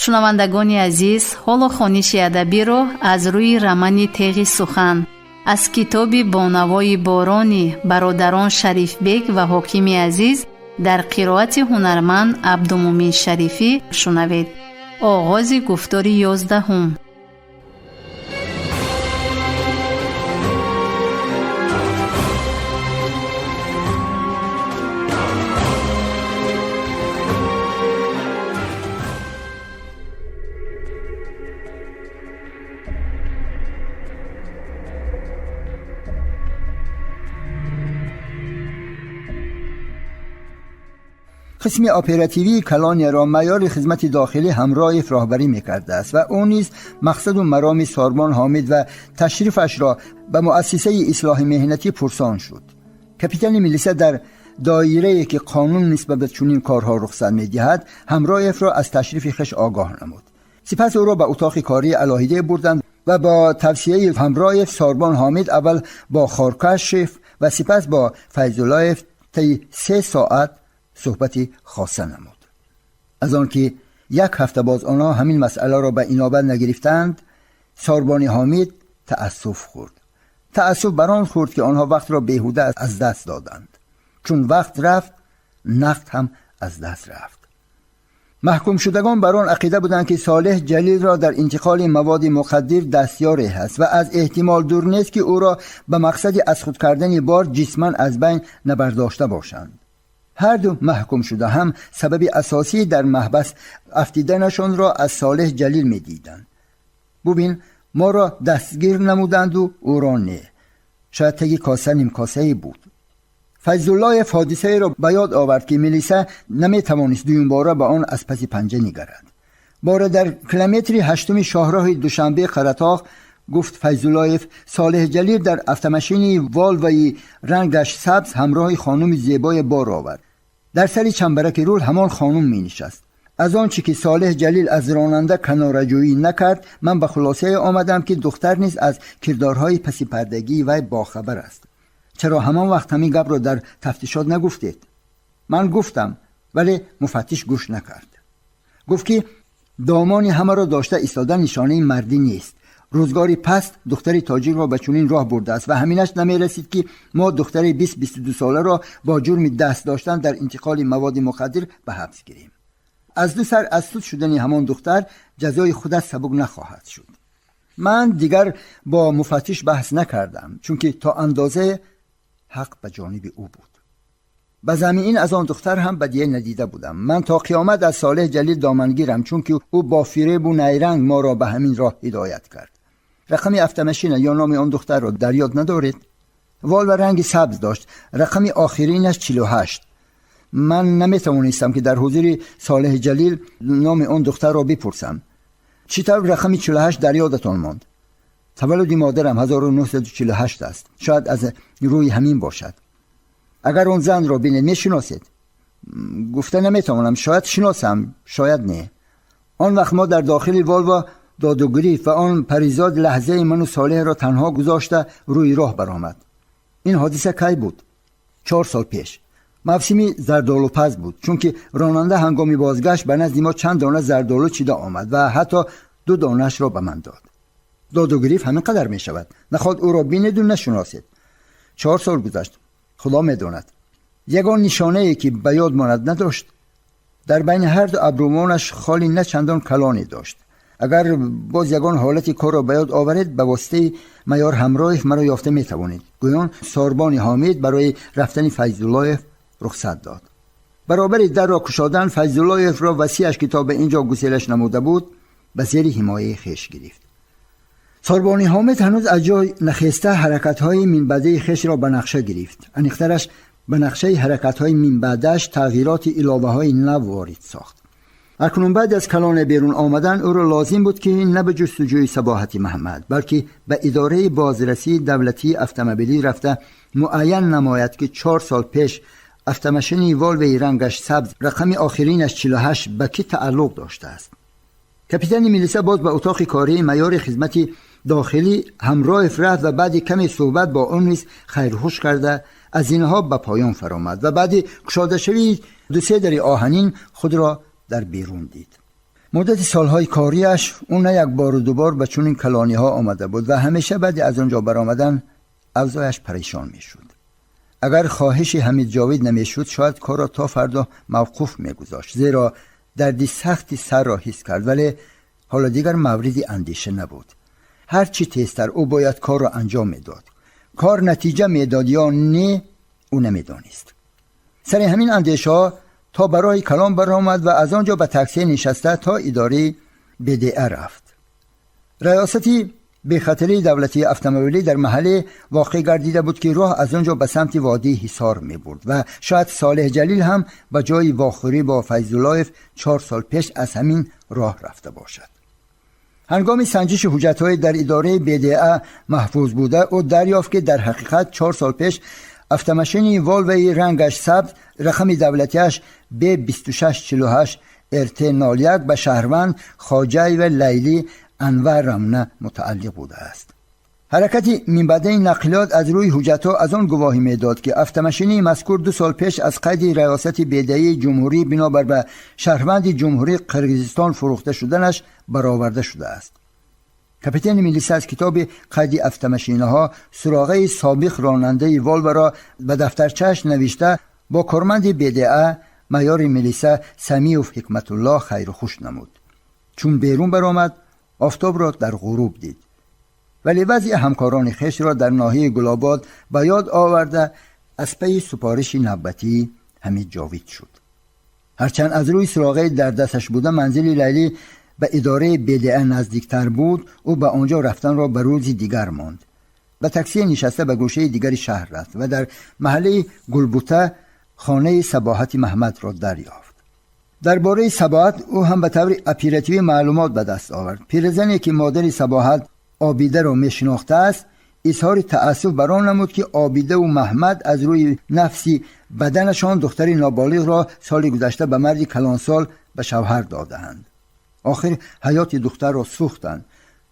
Шунавандагони азиз, ҳоло хониши адабиро аз рӯи романи Теғи сухан аз китоби Бо навои борони бародарон Шарифбек ва Ҳокими Азиз дар қироати ҳунарманд Абдумӯмин Шарифӣ шунавед. Оғози гуфтори 11-ум. قسم اپراتیوی کلانی را معیار خدمت داخلی همراه راهبری میکرده است و او نیز مقصد و مرام ساربان حامد و تشریفش را به مؤسسه اصلاح مهنتی پرسان شد. کاپیتان میلیسه در دایره که قانون نسبت به چنین کارها رخصت میدهد همراه را از تشریف خش آگاه نمود. سپس او را به اتاق کاری علاهیده بردند و با توصیه همراه ساربان حامد اول با خارکشف و سپس با فیض‌الله‌اف طی 3 ساعت صحبتی خاصه نمود. از آن که یک هفته باز آنها همین مسئله را به اینابت نگرفتند، ساربان حامد تأسف خورد. تأسف بر آن خورد که آنها وقت را بیهوده از دست دادند. چون وقت رفت، نقد هم از دست رفت. محکوم شدگان بر آن عقیده بودند که صالح جلیل را در انتقال مواد مخدر دستیاری هست و از احتمال دور نیست که او را به مقصد از خود کردن بار جسما از بین نبرداشته باشند. هر دو محکوم شده هم سبب اساسی در محبس افتیدنشان را از صالح جلیل می دیدند. ببین، ما را دستگیر نمودند و او را نه. شاید تگی کاسه نیم کاسه بود. فیض‌الله حادثه را به یاد آورد که میلیسه نمی توانست دویم باره به آن از پس پنجه نگرد. باره در کیلومتر 8 شاهراه دوشنبه قره‌تاق گفت فیض‌الله صالح جلیل در افتمشین والوی رنگش سبز همراه خانم زیبای بار آورد. در سر چنبرک رول همان خانم می نشست. از آنچه که صالح جلیل از راننده کناره‌جویی نکرد، من به خلاصه آمدم که دختر نیز از کردارهای پسی پردگی وی باخبر است. چرا همان وقت همین گپ را در تفتیشات نگفتید؟ من گفتم، ولی مفتش گوش نکرد. گفت که دامان همه را داشته ایستادن نشانه مردی نیست. روزگاری پست دختری تاجر را به چنین راه برده است و همینش نمی رسید که ما دختری 20-22 ساله را با جرم دست داشتن در انتقال مواد مخدر به حبس گیریم. از دو سر از سود شدن همان دختر جزای خودش سبک نخواهد شد. من دیگر با مفتش بحث نکردم، چون که تا اندازه حق به جانب او بود. به زمین از آن دختر هم بدیه ندیده بودم. من تا قیامت از صالح جلیل دامنگیرم، چون که او با فریب و نیرنگ ما را به همین راه هدایت کرد. رقم افتمشین یا نام آن دختر را در یاد ندارید؟ وال و رنگ سبز داشت. رقم آخرینش 48. من نمیتوانستم که در حضور صالح جلیل نام آن دختر را بپرسم. چطور رقم 48 در یادتان ماند؟ تولد مادرم 1948 است. شاید از روی همین باشد. اگر آن زن را بینید میشناسید؟ گفته نمیتوانم. شاید شناسم، شاید نه. آن وقت ما در داخل والوا داد و گریف و آن پریزاد لحظه من و صالح را تنها گذاشته روی راه برآمد. این حادثه کی بود؟ 4 سال پیش. موسمی زردآلو پز بود، چون که راننده هنگامی بازگشت به نزد ما چند دانه زردآلو چیده آمد و حتی 2 دانه‌اش را به من داد. داد و گریف همین قدر می شود. نخواد او را بینید و نشناسید. 4 سال گذشت. خدا می داند. یگان نشانه ای که به یاد ماند نداشت. در بین هر دو ابرومانش خالی نه چندان کلانی داشت. اگر باز یگان حالت کار را به یاد آورید، به واسطه معیار همراه مرا یافته می توانید. گویان ساربان حامد برای رفتن فیض‌الله رخصت داد. برابر در را کشادن، فیض‌الله را وصی‌اش که تا به اینجا گسیلش نموده بود به زیر حمایه خیش گرفت. ساربان حامد هنوز از جای نخسته حرکت‌های منبعده خیش را به نقشه گرفت. انیخترش به نقشه حرکت‌های منبعدش تغییرات علاوه‌های نو وارد ساخت. اکنون بعد از کلان بیرون آمدن او را لازم بود که نه به جستجوی صباحت محمد، بلکه به اداره بازرسی دولتی افتمبیلی رفته معین نماید که 4 سال پیش افتمشنی والوی رنگش سبز رقم آخرینش 48 به کی تعلق داشته است. کاپیتان میلیسا باز به اتاق کاری معیار خدمت داخلی همراه رفت و بعد کمی صحبت با آن نیز خیرخوش کرده از اینها به پایان فرآمد و بعد کشاده شوی 2-3 در آهنین خود را در بیرون دید. Муддати солҳои кориаш ӯ на як бору дубор ба чунин калониҳо омада буд ва ҳамеша баъди аз он ҷо баромадан авзояш парешон мешуд. Агар хоҳиши Ҳамид Ҷовид намешуд, шояд корро то фардо мавқуф мегузошт, зеро дарди сахти сарро ҳис кард, вале ҳоло дигар мавриди андеша набуд. Ҳарчи тезтар ӯ бояд корро анҷом медод. Кор натиҷа медод ё не, ӯ намедонист. Сари ҳамин андешаҳо то ба роҳи калон баромад ва аз он ҷо ба таксия нишаста то идораи БДА рафт. Раёсати бехатарии давлатии автомобилӣ дар маҳалле воқеъ гардида буд, ки роҳ аз он ҷо ба самти водии Ҳисор мебурд ва шояд Солеҳ Ҷалил ҳам ба ҷои вохӯрӣ бо Файзуллоев 4 сол пеш аз ҳамин роҳ рафта бошад. Ҳангоми санҷиши ҳуҷҷатҳои дар идораи БДА маҳфуз буда, ӯ дарёфт, ки дар ҳақиқат 4 сол пеш автомашини Волваи рангаш сабз, рақами давлатиаш Б 2648 РТ 01 ба шаҳрванд Хоҷаева Лайлӣ Анваровна мутааллиқ будааст. Ҳаракати минбаъдаи нақлиёт аз рӯи ҳуҷҷатҳо аз он гувоҳӣ медод, ки автомашини мазкур 2 сол пеш аз қайди раёсати БДАи ҷумҳурӣ бинобар ба шаҳрванди Ҷумҳурии Қирғизистон фурӯхта шуданаш бароварда шудааст. Капитани милиса аз китоби қайди автомашинаҳо суроғаи собиқ ронандаи Волваро ба дафтарчааш навишта, бо корманди БДА майори милиса Самиев Ҳикматуллоҳ хайрухуш намуд. Чун берун баромад, офтобро дар ғуруб дид, вале вазъи ҳамкорони хешро дар ноҳияи Гулобод ба ёд оварда, аз пайи супориши навбатии Ҳамид Ҷовид шуд. Ҳарчанд аз рӯи суроғаи дар дасташ буда манзили Лайлӣ ба идораи БДА наздиктар буд, ӯ ба он ҷо рафтанро ба рӯзи дигар монд. Ба таксия нишаста, ба гӯшаи дигари шаҳр рафт ва дар маҳаллаи Гулбута хонаи Сабоҳати Маҳмадро дарёфт. Дар бораи Сабоҳат ӯ ҳам ба таври оперативӣ маълумот ба даст овард. Пиразане, ки модари Сабоҳат Обидаро мешинохтааст, изҳори таассуф бар он намуд, ки Обидаву Маҳмад аз рӯи нафси баданашон духтари ноболиғро соли гузашта ба марди калонсол ба шавҳар додаанд. Охир ҳаёти духтарро сӯхтанд.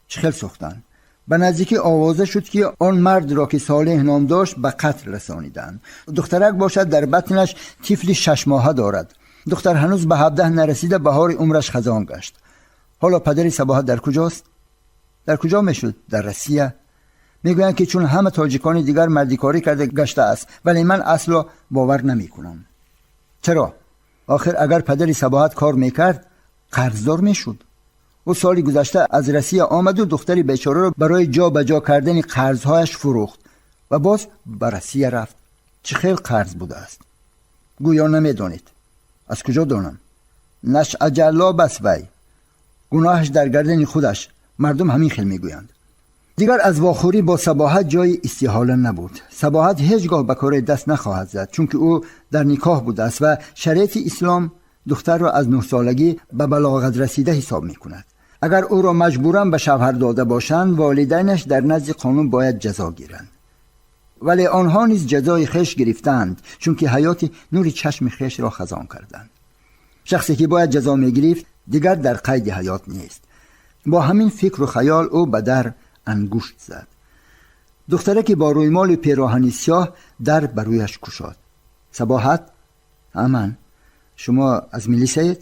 Чӣ хел сӯхтанд? Ба наздикӣ овоза шуд, ки он мардро, ки Солеҳ ном дошт, ба қатл расониданд. Духтарак бошад, дар батнаш тифли 6-моҳа дорад. Духтар ҳанӯз ба 17 нарасида, баҳори умраш хазон гашт. Ҳоло падари Сабоҳат дар куҷост? Дар куҷо мешуд? Дар Россия. Мегӯянд, ки чун ҳама тоҷикони дигар мардикорӣ карда гаштааст, вале ман асло бовар намекунам. Чаро? Охир агар падари Сабоҳат кор мекард, қарздор мешуд. Ӯ соли гузашта аз Россия омаду духтари бечораро барои ҷо ба ҷо кардани қарзҳояш фурӯхт ва боз ба Россия рафт. Чӣ хел қарз будааст? Гӯё намедонед. Аз куҷо донам? Нашъаҷаллоб аст вай, гуноҳаш дар гардани худаш. Мардум ҳамин хел мегӯянд. Дигар аз вохӯрӣ бо Сабоҳат ҷои истиҳола набуд. Сабоҳат ҳеҷ гоҳ ба коре даст нахоҳад зад, чунки ӯ дар никоҳ будааст ва шариати ислом духтарро аз 9-солагӣ ба балоғат расида ҳисоб мекунад. Агар ӯро маҷбуран ба шавҳар дода бошанд, волидайнаш дар назди қонун бояд ҷазо гиранд. Вале онҳо низ ҷазои хеш гирифтаанд, чунки ҳаёти нури чашми хешро хазон карданд. Шахсе, ки бояд ҷазо мегирифт, дигар дар қайди ҳаёт нест. Бо ҳамин фикру хаёл ӯ ба дар ангушт зад. Духтараке бо рӯймоли пероҳани сиёҳ дар ба рӯяш кушод. Сабоҳат? Аман. Шумо аз милисаед?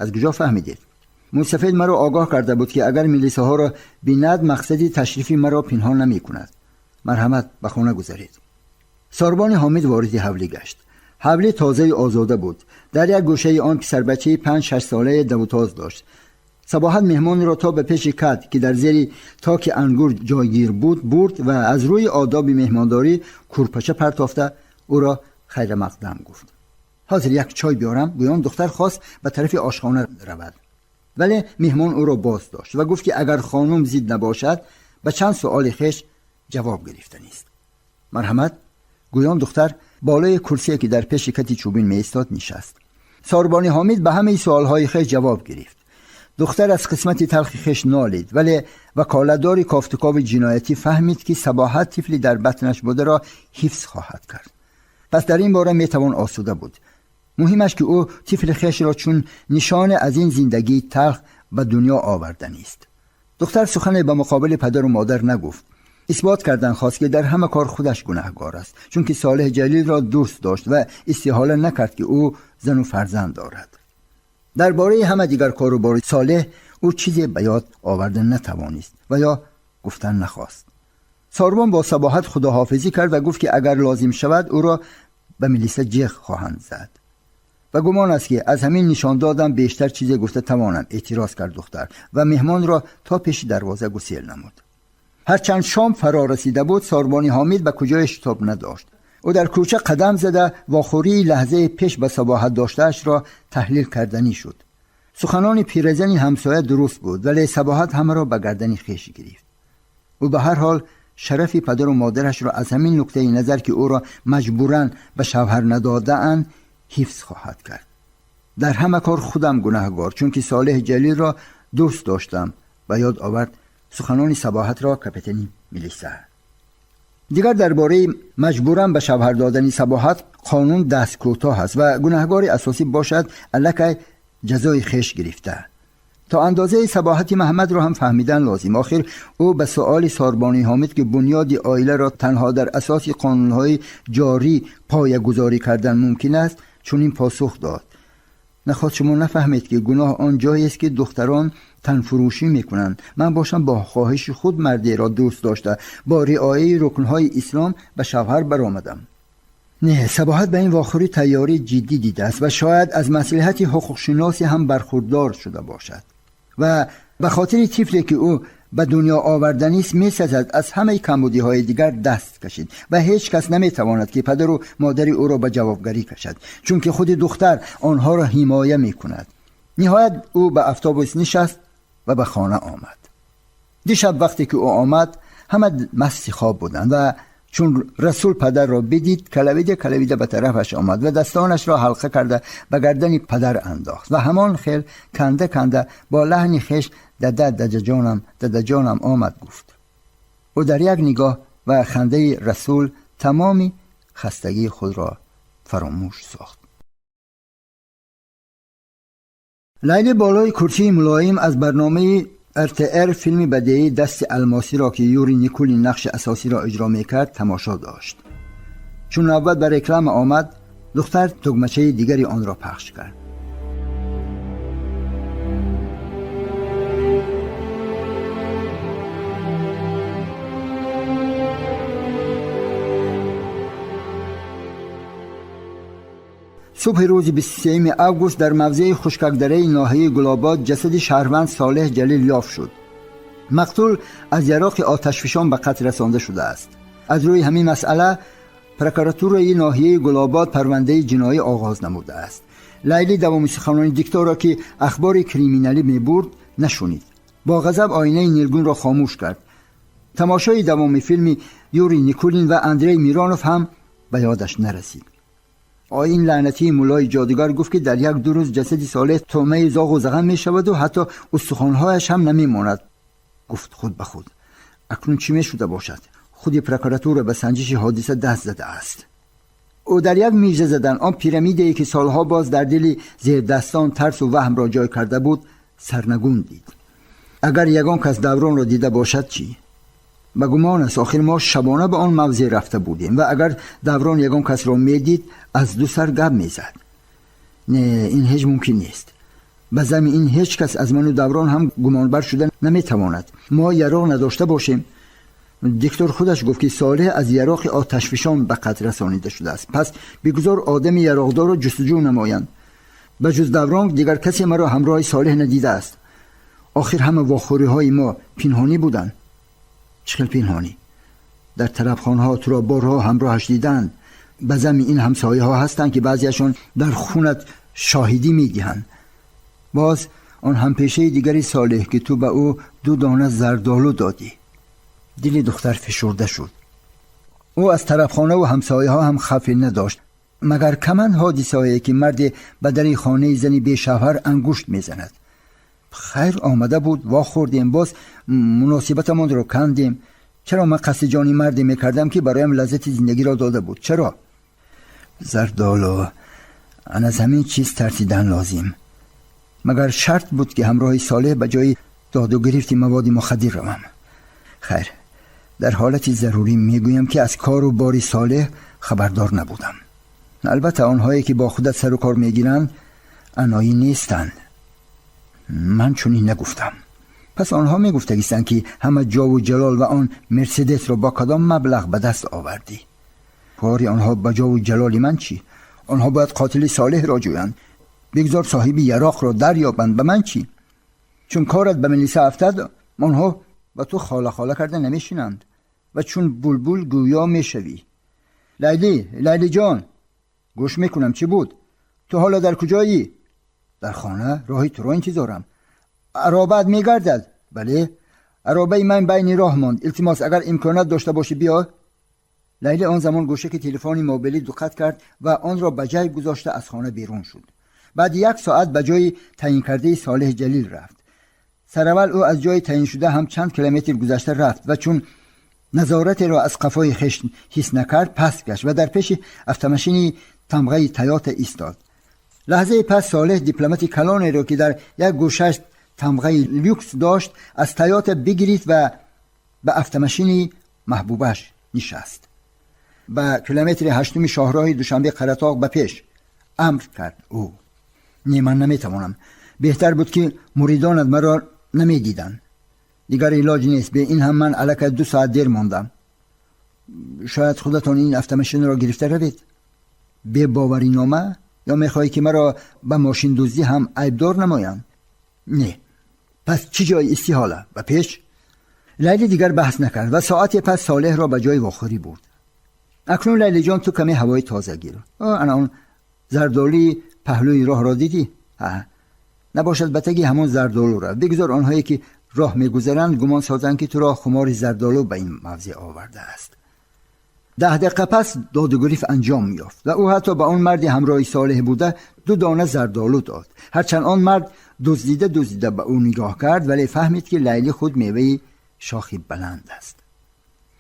Аз куҷо фаҳмидед? Мӯйсафед маро огоҳ карда буд, ки агар милисаҳоро бинад, мақсади ташрифи маро пинҳон намекунад. Марҳамат, ба хона гузаред. Сорбони Ҳомид вориди ҳавлӣ гашт. Ҳавлӣ тозаю озода буд. Дар як гӯшаи он писарбачаи 5-6 солае давутоз дошт. Сабоҳат меҳмонро то ба пеши кат, ки дар зери токи ангур ҷойгир буд, бурд ва аз рӯи одоби меҳмондорӣ курпача партофта, ӯро хайрамақдам гуфт. Ҳозир як чой биёрам, гӯён духтар хост ба тарафи ошхона равад, вале меҳмон ӯро боз дошт ва гуфт, ки агар хонум зид набошад, ба чанд суоли хеш ҷавоб гирифтанист. Марҳамат, гӯён духтар болои курсие, ки дар пеши кати чӯбин меистод, нишаст. Сорбони Ҳомид ба ҳамаи суолҳои хеш ҷавоб гирифт. Духтар аз қисмати талхи хеш нолид, вале ваколатдори кофтукови ҷиноятӣ фаҳмид, ки Сабоҳат тифли дар батнаш бударо ҳифз хоҳад кард. Пас дар ин бора метавон осуда буд. Муҳимаш, ки ӯ тифли хешро чун нишоне аз ин зиндагии талх ба дунё оварданист. Духтар сухане ба муқобили падару модар нагуфт. Исбот кардан хост, ки дар ҳама кор худаш гунаҳгор аст, чунки Солеҳ Ҷалилро дӯст дошт ва истиҳола накард, ки ӯ зану фарзанд дорад. Дар бораи ҳама дигар кору бори Солеҳ ӯ чизе ба ёд оварда натавонист ва ё гуфтан нахост. Сорбон бо Сабоҳат худоҳофизӣ кард ва гуфт, ки агар лозим шавад, ӯро ба милиса ҷеғ хоҳанд зад. Ва гумон аст, ки аз ҳамин нишон додам бештар чизе гуфта тавонам, эътироз кард духтар ва меҳмонро то пеши дарвоза гусел намуд. Ҳарчанд шом фаро расида буд, Сорбони Ҳомид ба куҷое шитоб надошт. Ӯ дар кӯча қадам зада, вохӯрии лаҳзаи пеш ба Сабоҳат доштаашро таҳлил карданӣ шуд. Суханони пиразани ҳамсоя дуруст буд, вале Сабоҳат ҳамаро ба гардани хеш гирифт. Ӯ ба ҳар ҳол шарафи падару модарашро аз ҳамин нуктаи назар, ки ӯро маҷбуран ба шавҳар надодаанд, ҳифз хоҳад кард. Дар ҳама кор худам гунаҳгор, чунки Солеҳ Ҷалилро дӯст доштам, ба ёд овард суханони Сабоҳатро капитани милиса. Дигар дар бораи маҷбуран ба шавҳар додани Сабоҳат қонун даст кӯтоҳ аст ва гунаҳгори асосӣ бошад, аллакай ҷазои хеш гирифта. То андозаи Сабоҳати Маҳмадро ҳам фаҳмидан лозим. Охир ӯ ба суоли Сорбони Ҳомид, ки бунёди оиларо танҳо дар асоси қонунҳои ҷорӣ поягузорӣ кардан мумкин аст, чунин посух дод: «Нахост шумо нафаҳмед, ки гуноҳ он ҷоест, ки духтарон танфурӯшӣ мекунанд. Ман бошам, бо хоҳиши худ мардеро дӯст дошта, бо риояи рукнҳои ислом ба шавҳар баромадам». Не, Сабоҳат ба ин вохӯрӣ тайёрӣ ҷиддӣ дидааст ва шояд аз маслиҳати ҳуқуқшиносе ҳам бархурдор шуда бошад ва ба хотири тифле, ки ӯ ба дунё оварданист, месазад аз ҳамаи камбудиҳои дигар даст кашид ва ҳеҷ кас наметавонад, ки падару модари ӯро ба ҷавобгарӣ кашад, чунки худи духтар онҳоро ҳимоя мекунад. Ниҳоят ӯ ба автобус нишаст ва ба хона омад. Дишаб вақте ки ӯ омад, ҳама масти хоб буданд ва чун Расул падарро бидид, калавида калавида ба тарафаш омад ва дастонашро ҳалқа карда ба гардани падар андохт ва ҳамон хел канда канда бо лаҳни хеш: «Дада, дадаҷонам, дадаҷонам омад», — гуфт. Ӯ дар як нигоҳ ва хандаи Расул тамоми хастагии худро фаромӯш сохт. Лайли болои курсии мулоим аз барномаи РТР филми бадеии «Дасти алмосиро», ки Юрий Никулин нақши асосиро иҷро мекард, тамошо дошт. Чун навбат ба реклама омад, духтар тугмачаи дигари онро пахш кард. Субҳи рӯзи 23 август дар мавзеи Хушкакдараи ноҳияи Гулобод ҷасади шаҳрванд Солеҳ Ҷалил ёфт шуд. Мақтул аз яроқи оташфишон ба қатл расонда шудааст. Аз рӯи ҳамин масъала прокуратураи ноҳияи Гулобод парвандаи ҷиноӣ оғоз намудааст. Лайли давоми суханони дикторро, ки ахбори криминалӣ мебурд, нашунид. Бо ғазаб оинаи нилгунро хомӯш кард. Тамошои давоми филми Юрий Никулин ва Андрей Миронов ҳам ба ёдаш нарасид. Ин лаънатии муллои ҷодугар гуфт, ки дар як-ду рӯз ҷасади Солеҳ тӯъмаи зоғу заған мешаваду ҳатто устухонҳояш ҳам намемонад, гуфт худ ба худ. Акнун чӣ мешуда бошад? Худи прокуратура ба санҷиши ҳодиса даст задааст. Ӯ дар як мижа задан он пирамидае, ки солҳо боз дар дили зердастон тарсу ваҳмро ҷой карда буд, сарнагун дид. Агар ягон кас Давронро дида бошад чӣ? Ба гумон аст, охир мо шабона ба он мавзеъ рафта будем ва агар Даврон ягон касро медид, аз ду сар гап мезад. Не, ин ҳеҷ мумкин нест. Ба зами ин ҳеҷ кас аз ману Даврон ҳам гумонбар шуда наметавонад. Мо яроқ надошта бошем. Диктор худаш гуфт, ки Солеҳ аз яроқи оташфишон ба қатл расонида шудааст. Пас бигузор одами яроқдорро ҷустуҷӯ намоянд. Ба ҷуз Даврон дигар касе маро ҳамроҳи Солеҳ надидааст. Охир ҳама вохӯриҳои мо пинҳонӣ буданд. Чӣ хел пинҳонӣ? Дар тарабхонаҳо туро борҳо ҳамроҳаш диданд. Ба зами ин ҳамсояҳо ҳастанд, ки баъзеашон дар хунат шоҳидӣ медиҳанд. Боз он ҳампешаи дигари Солеҳ, ки ту ба ӯ ду дона зардолу додӣ. Дили духтар фишурда шуд. Ӯ аз тарабхонаву ҳамсояҳо ҳам хавфе надошт. Магар каманд ҳодисаҳое, ки марде ба дари хонаи зани бешавҳар ангушт мезанад? Хайр, омада буд, вохӯрдем, боз муносибатамонро кандем. Чаро ман қасди ҷони марде мекардам, ки бароям лаззати зиндагиро дода буд? Чаро? Зардолу, ан аз ҳамин чиз тарсидан лозим. Магар шарт буд, ки ҳамроҳи Солеҳ ба ҷои доду гирифти маводи мухаддир равам? Хайр, дар ҳолати зарурӣ мегӯям, ки аз кору бори Солеҳ хабардор набудам. Албатта, онҳое, ки бо худат сару кор мегиранд, аноӣ нестанд. Ман чунин нагуфтам. Пас онҳо мегуфтагистанд, ки ҳама ҷову ҷалол ва он Мерседесро бо кадом маблағ ба даст овардӣ? Кори онҳо ба ҷову ҷалоли ман чӣ? Онҳо бояд қотили Солеҳро ҷӯянд. Бигзор соҳиби яроқро дарёбанд, ба ман чӣ? Чун корат ба милиса афтад, онҳо ба ту хола хола карда намешинанд ва чун булбул гӯё мешавӣ. Лайлӣ, Лайлӣ ҷон, гӯш мекунам, чӣ буд? Ту ҳоло дар куҷоӣ? Дар хона, роҳи туро интизорам. Аробаат мегардад? Бале, аробаи ман байни роҳ монд. Илтимос, агар имконият дошта бошӣ, биё. Лайлӣ он замон гӯшаки телефони мобилӣ дуқат кард ва онро ба ҷай гузошта аз хона берун шуд. Баъди як соат ба ҷои таъйинкардаи Солеҳ Ҷалил рафт. Сараввал ӯ аз ҷои таъйиншуда ҳам чанд километр гузашта рафт ва чун назоратеро аз қафои хеш ҳис накард, паст гашт ва дар пеши автомашини тамғаи Тойота истод. Лаҳзаи пас Солеҳ дипломати калонеро, ки дар як гӯшаш тамғаи люкс дошт, аз Тойота бигирифт ва ба автомашини маҳбубаш нишаст. Ба километри ҳаштуми шоҳроҳи Душанбе Қаратоғ ба пеш, амр кард ӯ. Не, ман наметавонам. Беҳтар буд, ки муридонат маро намедиданд. Дигар илоҷ нест. Бе ин ҳам ман аллакай 2 соат дер мондам. Шояд худатон ин автомашинро гирифта равед. Бебоваринома ё мехоҳӣ, ки маро ба мошиндуздӣ ҳам айбдор намоянд? Не, пас чӣ ҷои истиҳола? Ба пеш. Лайли дигар баҳс накард ва соате пас Солеҳро ба ҷои вохӯрӣ бурд. Акнун, Лайлиҷон, ту каме ҳавои тоза гир. Ана он зардолии паҳлӯи роҳро дидӣ? Ҳа, набошад, ба таги ҳамон зардолу рав. Бигзор онҳое, ки роҳ мегузаранд, гумон созанд, ки туро хумори зардолу ба ин мавзеъ овардааст. 10 дақиқа пас додугирифт анҷом ёфт ва ӯ ҳатто ба он марди ҳамроҳи Солеҳ буда ду дона зардолу дод. Ҳарчанд он мард дуздида дуздида ба ӯ нигоҳ кард, вале фаҳмид, ки Лайлӣ худ меваи шохи баланд аст.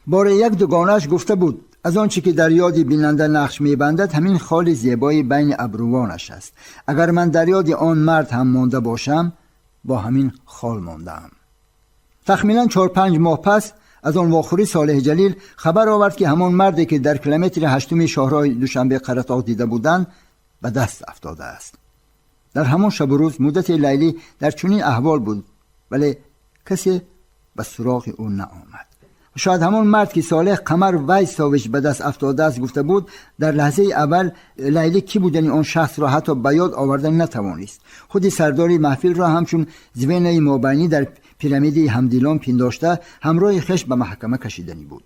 Боре як дугонааш гуфта буд: аз он чӣ ки дар ёди бинанда нақш мебандад, ҳамин холи зебои байни абрувонаш аст. Агар ман дар ёди он мард ҳам монда бошам, бо ҳамин хол мондаам. Тахминан 4-5 моҳ пас аз он вохӯрӣ Солеҳ Ҷалил хабар овард, ки ҳамон марде, ки дар километри ҳаштуми шоҳроҳи Душанбе Қаратоғ дида буданд, ба даст афтодааст. Дар ҳамон шабу рӯз муддате Лайлӣ дар чунин аҳвол буд, вале касе ба суроғи ӯ наомад. Шояд ҳамон мард, ки Солеҳ Қамар Вайсович ба даст афтодааст гуфта буд, дар лаҳзаи аввал Лайлӣ кӣ будани он шахсро ҳатто ба ёд оварда натавонист. Худи сардори маҳфилро ҳамчун звенои мобайнӣ дар пирамидаи ҳамдилон пиндошта, ҳамроҳи хеш ба маҳкама кашиданӣ буд.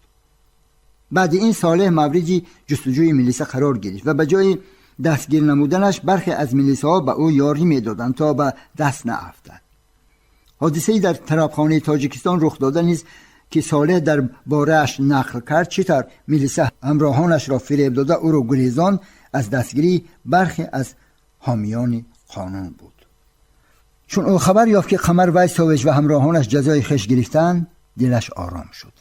Баъди ин Солеҳ мавриди ҷустуҷӯи милиса қарор гирифт ва ба ҷои дастгир намуданаш бархе аз милисаҳо ба ӯ ёрӣ медоданд, то ба даст наафтад. Ҳодисаи дар тарабхонаи Тоҷикистон рух дода низ, ки Солеҳ дар борааш нақл кард, чӣ тавр милиса ҳамроҳонашро фиреб дода, ӯро гурезон, аз дастгирии бархе аз ҳомиёни қонун буд. Чун ӯ хабар ёфт, ки Қамар Вайсович ва ҳамроҳонаш ҷазои хеш гирифтаанд, дилаш ором шуд.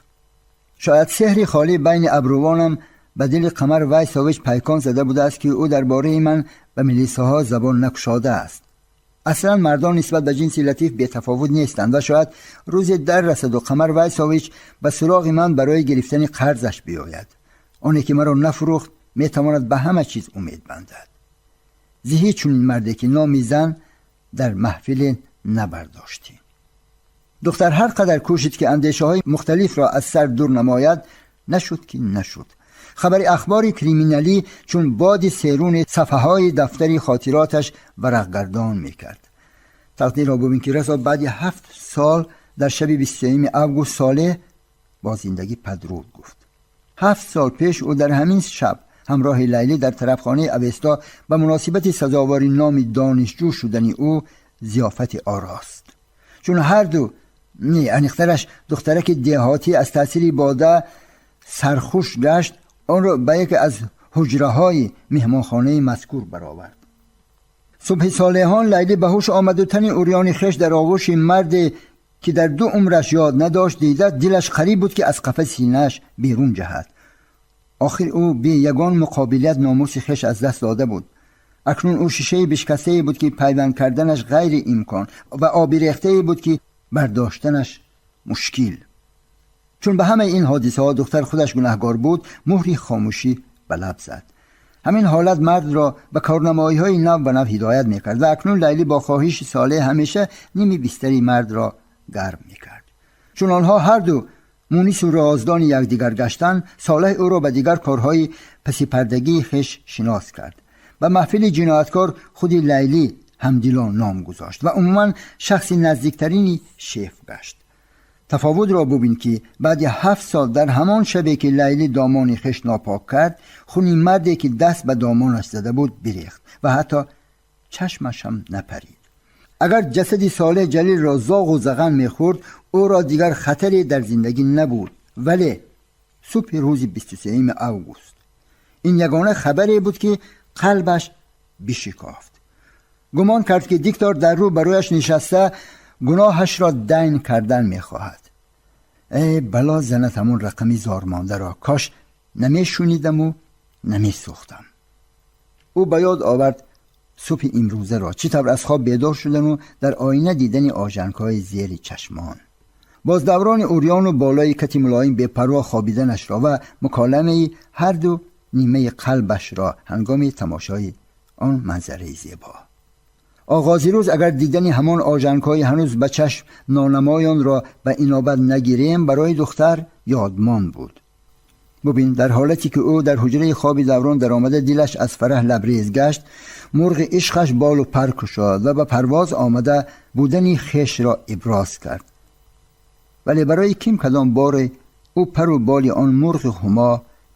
Шояд сеҳри холи байни абрувонам ба дили Қамар Вайсович пайкон зада будааст, ки ӯ дар бораи ман ба милисаҳо забон накушодааст. Аслан мардон нисбат ба ҷинси латиф бетафовут нестанд ва шояд рӯзе дар расаду Қамар Вайсович ба суроғи ман барои гирифтани қарзаш биёяд. Оне ки маро нафурӯхт, метавонад ба ҳама чиз умед бандад. Зиҳӣ чунин марде, ки номи зан дар маҳфиле набардоштӣ. Духтар ҳар қадар кӯшид, ки андешаҳои мухталифро аз сар дур намояд, нашуд ки нашуд. Хабари ахбори криминалӣ чун боди серуни сафҳаҳои дафтари хотироташ варақгардон мекард. Тақдирро бубин, ки расо баъди 7 сол дар шаби 23 август Солеҳ бо зиндагӣ падруд гуфт. 7 сол пеш ӯ дар ҳамин шаб ҳамроҳи Лайлӣ дар тарабхонаи Авесто ба муносибати сазовори номи донишҷӯ шудани ӯ зиёфати орост. Чун ҳарду, не, аниқтараш духтараки деҳотӣ, аз таъсири бода сархуш гашт, онро ба яке аз ҳуҷраҳои меҳмонхонаи мазкур баровард. Субҳи солеҳон Лайлӣ ба ҳуш омаду тани урёни хеш дар оғӯши марде, ки дар ду умраш ёд надошт, дида, дилаш қариб буд, ки аз қафаси синааш берун ҷаҳад. Охир ӯ бе ягон муқобилият номуси хеш аз даст дода буд. Акнун ӯ шишаи бишкастае буд, ки пайванд карданаш ғайри имкон, ва оби рехтае буд, ки бардоштанаш мушкил. Чун ба ҳамаи ин ҳодисаҳо духтар худаш гунаҳгор буд, муҳри хомӯшӣ ба лаб зад. Ҳамин ҳолат мардро ба корнамоиҳои нав ба нав ҳидоят мекард ва акнун Лайлӣ бо хоҳиши Солеҳ ҳамеша ними бистари мардро гарм мекард. Чун онҳо ҳарду мунису роздони якдигар гаштанд, Солеҳ ӯро ба дигар корҳои пасипардагии хеш шинос кард. Ба маҳфили ҷинояткор худи Лайлӣ ҳамдилон ном гузошт ва умуман шахси наздиктарини шеф гашт. Тафовутро бубин ки баъди 7 сол дар ҳамон шабе ки Лайлӣ домони хеш нопок кард, хуни марде ки даст ба домонаш зада буд бирехт ва ҳатто чашмаш ҳам напарид. Агар ҷасади Солеҳ Ҷалилро зоғу заған мехӯрд, ӯро дигар хатаре дар зиндагӣ набуд. Вале субҳи рӯзи 23 август ин ягона хабаре буд ки қалбаш бишикофт. Гумон кард ки диктор дар рӯ барояш нишаста гуноҳашро дайн кардан мехоҳад. Э бало занат ҳамон рақами зормондаро, кош намешунидаму намесӯхтам. Ӯ ба ёд овард субҳи имрӯзаро, чӣ тавр аз хоб бедор шудану дар оина дидани ожанкҳои зери чашмон, боз даврони урёну болои кати мулоим бепарво хобиданашро ва муколамаи ҳарду нимаи қалбашро ҳангоми тамошои он манзараи зебо. Оғози рӯз агар дидани ҳамон ожанкҳои ҳанӯз ба чашм нонамоёнро ба инобат нагирем, барои духтар ёдмон буд. Бубин, дар ҳолате ки ӯ дар ҳуҷраи хоби даврон даромада дилаш аз фараҳ лабрез гашт, мурғи ишқаш болу пар кушод ва ба парвоз омада будани хешро иброз кард. Вале барои ким кадом боре ӯ пару боли он мурғи ҳумо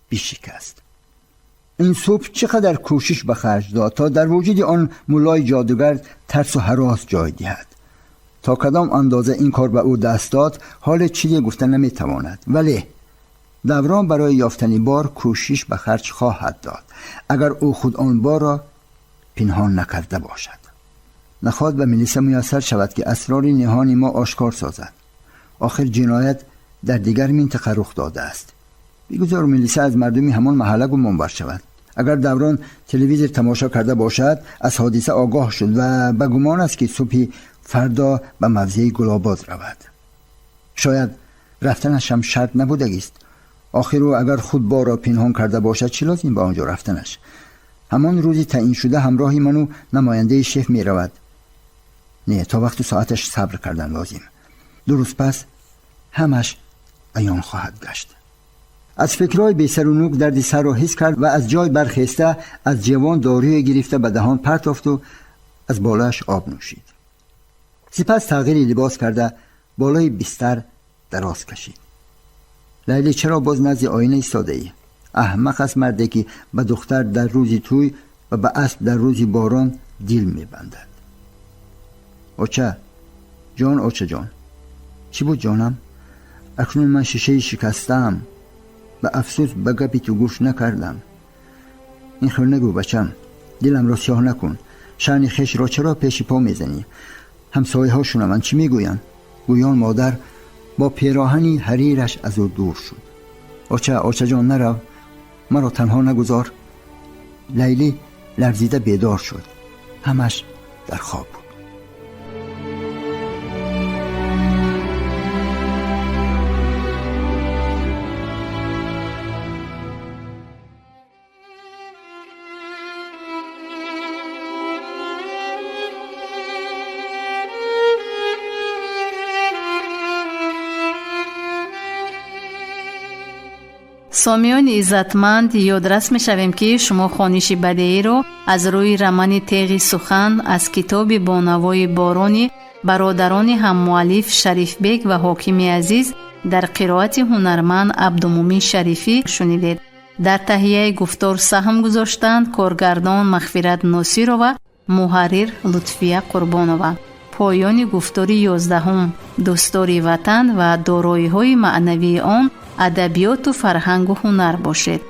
бишикаст. Ин субҳ чӣ қадар кӯшиш ба харҷ дод то дар вуҷуди он муллои ҷодугар тарсу ҳарос ҷой диҳад. То кадом андоза ин кор ба ӯ даст дод, ҳоле чизе гуфта наметавонад. Вале даврон барои ёфтани бор кӯшиш ба харҷ хоҳад дод, агар ӯ худ он борро пинҳон накарда бошад. Нахоҳад ба милиса муяссар шавад ки асрори ниҳони мо ошкор созад. Охир ҷиноят дар дигар минтақа рух додааст. Бигузор милиса аз мардуми ҳамон маҳалла гумонбар шавад. Агар даврон телевизор тамошо карда бошад, аз ҳодиса огоҳ шуд ва ба гумон аст ки субҳи фардо ба мавзеи Гулобод равад. Шояд рафтанаш ҳам шарт набудагист. Охир ӯ агар худ борро пинҳон карда бошад, чӣ лозим ба он ҷо рафтанаш? Ҳамон рӯзи таъин шуда ҳамроҳи ману намояндаи шеф меравад. Не, то вақту соаташ сабр кардан лозим. 2 рӯз пас ҳамаш аён хоҳад гашт. Аз фикрҳои бесару нук дарди сарро ҳис кард ва аз ҷой бархеста аз ҷавон доруе гирифта ба даҳон партофту аз болояш об нӯшид. Сипас тағйири либос карда болои бистар дароз кашид. Лайлӣ, чаро боз назди оина истодаӣ? Аҳмақ аст марде ки ба духтар дар рӯзи тӯй ва ба асп дар рӯзи борон дил мебандад. Оча ҷон, очаҷон, чӣ буд ҷонам? Акнун ман шишаи шикастаам. Ба афсӯс ба гапи ту гӯш накардам. Ин хел нагӯ бачам, диламро сиёҳ накун. Шаъни хешро чаро пеши по мезанӣ? Ҳамсояҳо шунаванд чӣ мегӯянд? Гӯён модар бо пероҳани ҳарираш аз ӯ дур шуд. Оча, очаҷон, нарав, маро танҳо нагузор. Лайлӣ ларзида бедор шуд. Ҳамаш дар хоб буд. Сомиёни иззатманд, ёдрас мешавем, ки шумо хониши бадеиро аз рӯи романи Теғи сухан аз китоби бо навои борони бародарони ҳаммуаллиф Шарифбек ва Ҳокими Азиз дар қироати ҳунарманд Абдумумин Шарифӣ шунидед. Дар таҳияи гуфтор саҳм гузоштанд коргардон Мағфират Носирова, муҳаррир Лутфия Қурбонова. Поёни гуфтори 11-ум, дӯстдори ватан ва дороиҳои маънавии он адабиёту фарҳангу ҳунар бошед.